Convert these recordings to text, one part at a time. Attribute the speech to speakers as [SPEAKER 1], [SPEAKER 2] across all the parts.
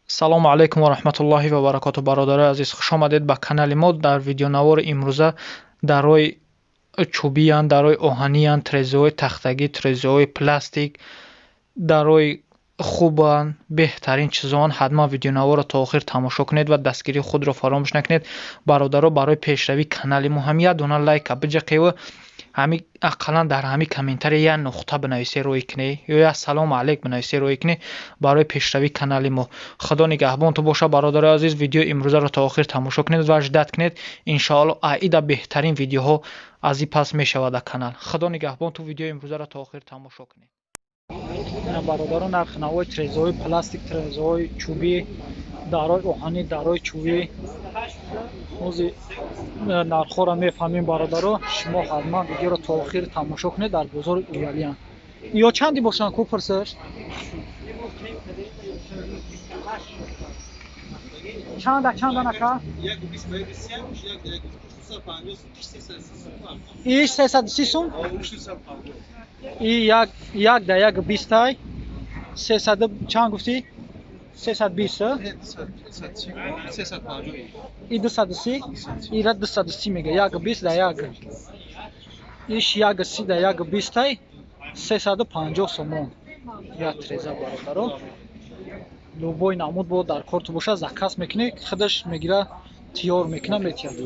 [SPEAKER 1] Салому алайкум ва раҳматуллоҳи ва баракоту, бародарои азиз, хуш омадед ба канали мо. Дар видеонавори имрӯза дарҳои чӯбиянд, дарҳои оҳаниянд, трезаҳои тахтагӣ, трезаҳои пластик, дарҳои хубанд, беҳтарин чизоанд. Ҳатман видеонаворро то охир тамошо кунед ва дастгирии худро фаромӯш накунед. Бародаро, барои пешравии канали мо ҳам як дона лайка биҷақеву ҳами ақаллан дар ҳами комментария як нуқта бинависе рӯй кунед ё як салому алайк бинависе рӯй кунед барои пешравии канали мо. Худо нигаҳбон ту боша, бародарои азиз. Видеои имрӯзаро то охир тамошо кунед ва ждать кунед. Иншоалло аида беҳтарин видеоҳо аз ин пас мешавад дар канал. Худо нигаҳбон ту, видеои имрӯзаро то охир тамошо кунед. Бародаро, нархи навои трезаҳои пластик, трезаҳои чӯбӣ, дарҳои оҳанӣ, дарҳои чӯбӣ. Ҳозир нархҳоро мефаҳмем, бародаро. Шумо ҳатман видеоро то охир тамошо кунед. Дар бозори Уялиян. Ё чанди бошанд ку пурсиш? Чанда чанда нака? Иш 330 сум? И як як да як бистай. 300 чанд гуфтӣ? 320? И 230? Ира 230 мега. Як бист да як. Иш як си да як бистай. 350 сомон. Я треза, бародаро. Любой намуд бо дар корту боша, заказ мекунӣ, худаш мегира, тиёр мекуна, метиҳад.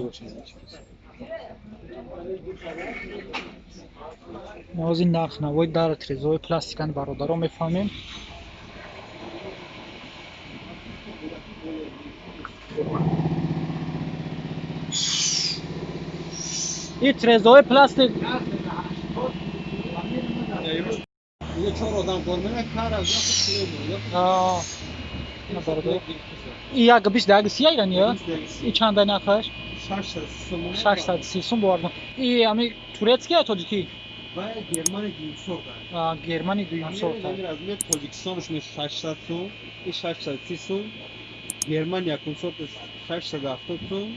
[SPEAKER 1] Ҳозир нарх навои дар трезаҳои пластикан, бародаро, мефаҳмем. И трезаҳои пластик и як бист як си айрани, и чанда нархаш? 630 сум бовардам. И ами турецкий ё тоҷикӣ?
[SPEAKER 2] Германия дуюм сорт.
[SPEAKER 1] Германия дуюм сорт.
[SPEAKER 2] Размер Тоҷикистонш 600 сум, и 630 сум. Германия якум сорт 670 сум.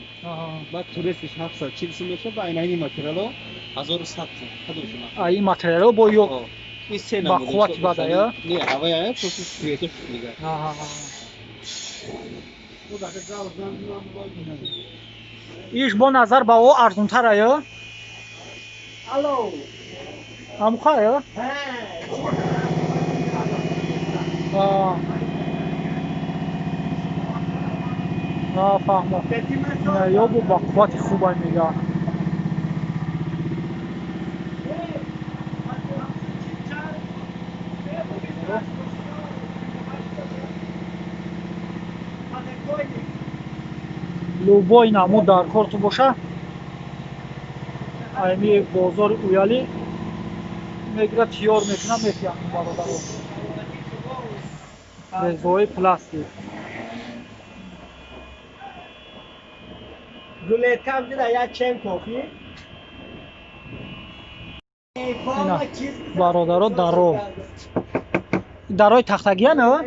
[SPEAKER 2] Баъд турецкиш 740 сум мешавад ва айнаи материало 1100 сум. Кадомшона?
[SPEAKER 1] А ин материало бо ё
[SPEAKER 2] ин се
[SPEAKER 1] ба қуввати бада ё?
[SPEAKER 2] Не, ҳавай ая просто цветаш дига.
[SPEAKER 1] Иш бо назар ба о арзонтара ё?
[SPEAKER 2] Алло.
[SPEAKER 1] Амха ё? Фаҳмо. Ё бо ба қуввати хубай мега. Любой намуд дар корту боша, айми бозори Уялӣ мегира, тиёр мекуна, метиҳад, бародаро. Резаҳои пластик. Ина бародаро, даро. Дарои тахтагия на?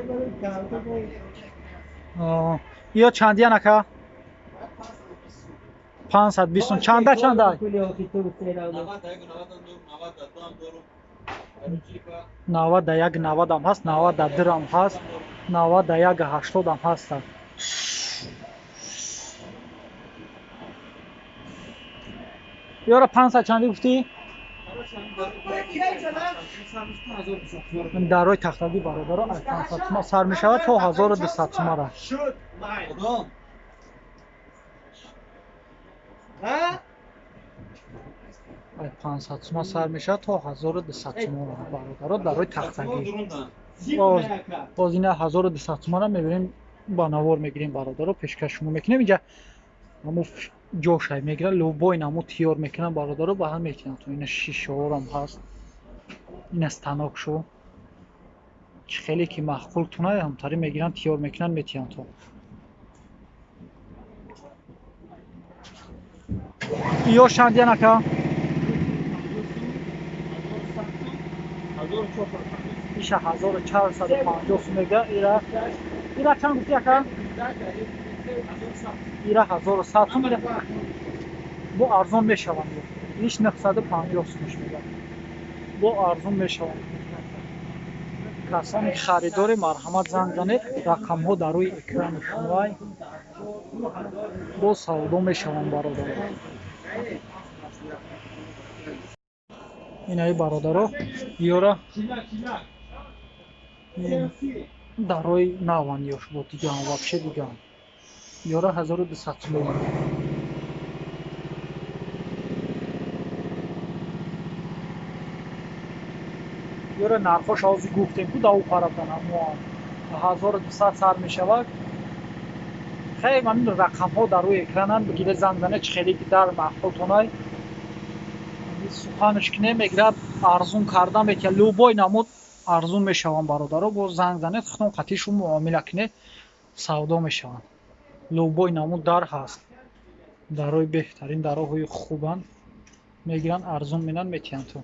[SPEAKER 1] Ё чандиян ака? 520 сум. Чанда чанда? 91 90 ҳам ҳаст, 92 ҳам ҳаст, 91 80 ҳам ҳастанд. Ёра 500 чанди гуфтӣ? Дарои тахтагӣ, бародаро, аз 500 сума сар мешавад то 1200 сумара. Аз 500 сума сар мешавад то 1200 сумара, бародаро, дарои тахтагӣ. Боз ина 1200 сумара мебинем, ба навор мегирем, бародаро, пешкаш шумо мекунем. Инҷа ҳамо ҷошай мегирад, любой намуд тиёр мекунанд, бародаро, ба ҳам метиҳанд. То ина шишаҳорам ҳаст, ина станок шу чӣ хеле ки маъқул туна, ҳамтари мегиранд, тиёр мекунанд, метиҳанд. То ё шандиян ака? Иша 1450 сум мега. Ира ира чанд гуфти ака? Ира 1100 сум. Бо арзон мешаванд. Иш 950 сумш мега. Бо арзон мешаванд. Касоне харидори, марҳамат, занг занед, рақамҳо дар рӯи экрани шумоай. Боз савдо мешаванд, бародаро. Инаи, бародаро, ёра дарои наванд, ёш бо дигаан, вообще дигаан. Ёра 1200 сум. Ёра нархош ҳозир гуфтем ку, даву парабдан ҳамоам 1200 сар мешавад. Хеле ҳамин рақамҳо дар рӯи экрананд, бигире, занг занед, чӣ хеле ки дар маъқултонай суханаш ки намегирад, арзун карда метиҳад, любой намуд арзун мешаванд, бародаро. Боз занг занед, худтон қатъишу муомила кунед, савдо мешаванд. Любой намуд дар ҳаст, дарои беҳтарин, дароҳои хубанд, мегиранд, арзун менанд, метиҳанд. Ту